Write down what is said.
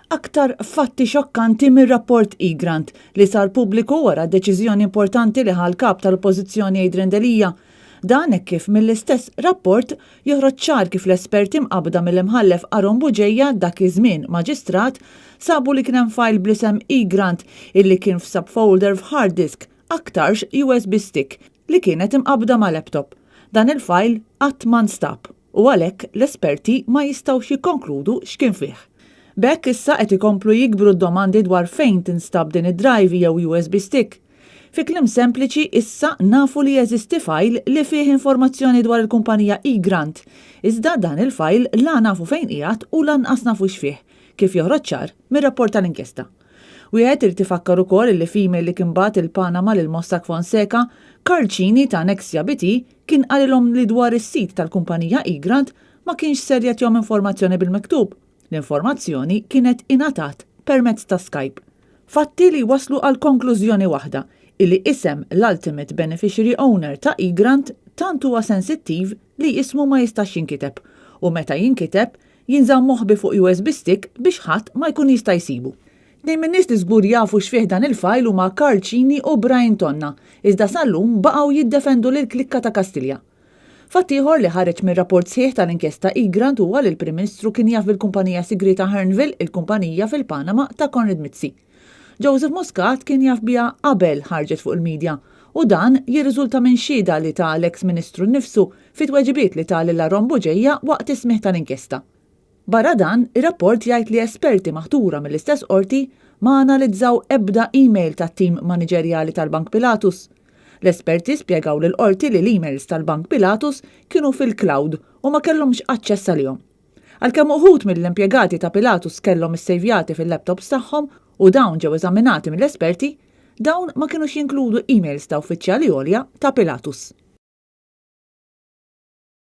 Aktar fatti xokkanti mir-rapport Egrant li sar pubbliku wara deċiżjoni importanti li ħa l-Kap tal-Oppożizzjoni Adrian Delia. Dan hekk kif mill-istess rapport joħroġ ċar kif l-esperti mqabbda mill-Imħallef Aaron Bugeja dak iż-żmien Maġistrat sabu li kien hemm fajl bl-isem Egrant illi kien f'subfolder f'hard disk, aktarx USB stick, li kienet imqabbda ma' laptop. Dan il-fajl qatt ma nstab u għalhekk l-esperti ma jistgħux jikkonkludu x'kien fih. B'hekk issa qed ikomplu jikbru d-domandi dwar fejn tinstab din id-drive jew USB stick. Fi kliem sempliċi issa nafu li jeżisti fajl li fih informazzjoni dwar il-kumpanija Egrant, iżda dan il-fajl la nafu fejn qiegħed u lanqas nafu x'fih, kif joħroġ ċar mir-rapport tal-inkjesta. Wieħed irid ifakkar ukoll illi f'email li kien bagħat il-Panama lil Mossack Fonseca, Karl Cini ta' Nexia BT kien qalilhom li dwar is-sit tal-kumpanija Egrant ma kienx ser jagħtihom informazzjoni bil-miktub. L-informazzjoni kienet ingħatat permezz ta' Skype. Fatti li jwasslu għal konklużjoni waħda, illi isem l-ultimate beneficiary owner ta' Egrant tant huwa sensittiv li ismu ma jistax jinkiteb u meta jinkiteb Jinżamm moħbi fuq USB stick biex ħadd ma jkun jista' jsibu. Tnejn min-nies li żgur jafu x'fih dan il-fajl huma Karl Cini u Brian Tonna, iżda sal-lum baqgħu jiddefendu lill-klikka ta' Kastilja. Fatt ieħor li ħareġ mir-rapport sħiħ tal-inkjesta Egrant huwa li l-Prim Ministru kien jaf bil-kumpanija sigrieta Hearnville, il-kumpanija fil-Panama ta' Konrad Mizzi. Joseph Muscat kien jaf biha qabel ħarġet fuq il-media u dan jirriżulta minn xhieda li ta l-eks Ministru nnifsu fi tweġibiet li ta lil Aaron Bugeja waqt is-smigħ tal-inkjesta. Barra dan, ir-rapport jgħid li esperti maħtura mill-istess Qorti ma analizzaw ebda email tat-tim maniġerjali tal-Bank Pilatus. L-esperti spjegaw lill-Qorti li l-emails tal-Bank Pilatus kienu fil-cloud u ma kellhomx aċċess għalihom. Għalkemm uħud mill-impjegati ta' Pilatus kellhom issejvjati fil-laptops tagħhom u dawn ġew eżaminati mill-esperti, dawn ma kinux jinkludu emails ta' uffiċjali għolja ta' Pilatus.